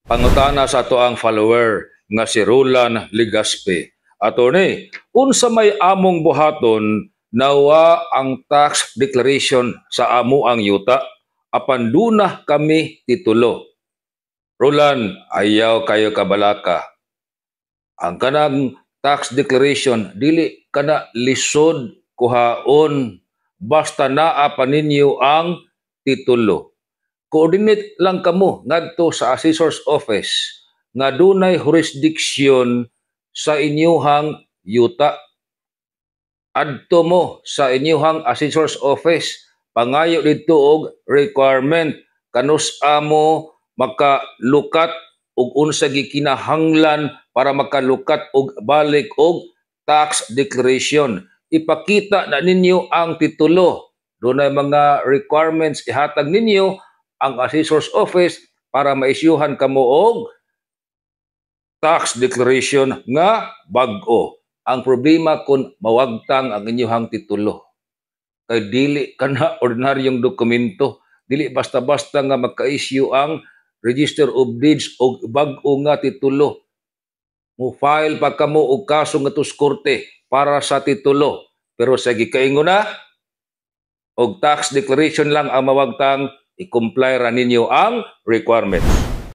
Pangutana sa atoang follower nga si Roland Legaspi. "Attorney, unsa may among buhaton nawa ang tax declaration sa amoang yuta apan duna kami titulo?" Roland, ayaw kayo kabalaka. Ang kanang tax declaration, dili kana lisod kuhaon basta naa pa ninyo ang titulo. Coordinate lang kamo ngadto sa assessor's office nga dunay jurisdiction sa inyuhang yuta. Adto mo sa inyuhang assessor's office, pangayo didto og requirement kanus-a mo makalukat ug unsa gikinahanglan para makalukat og balik og tax declaration. Ipakita na ninyo ang titulo. Dunay mga requirements ihatag ninyo ang assessor's office para maisyuhan kamo og tax declaration nga bag-o. Ang problema kung mawagtang ang inyuhang titulo. Kay dili kana ordinaryong dokumento, dili basta-basta nga maka-issue ang Register of Deeds og bag-o nga titulo. Mo-file pa kamo og kaso ngadto sa korte para sa titulo. Pero sa gikaingon na, og tax declaration lang ang mawagtang, i-comply ra ninyo ang requirements.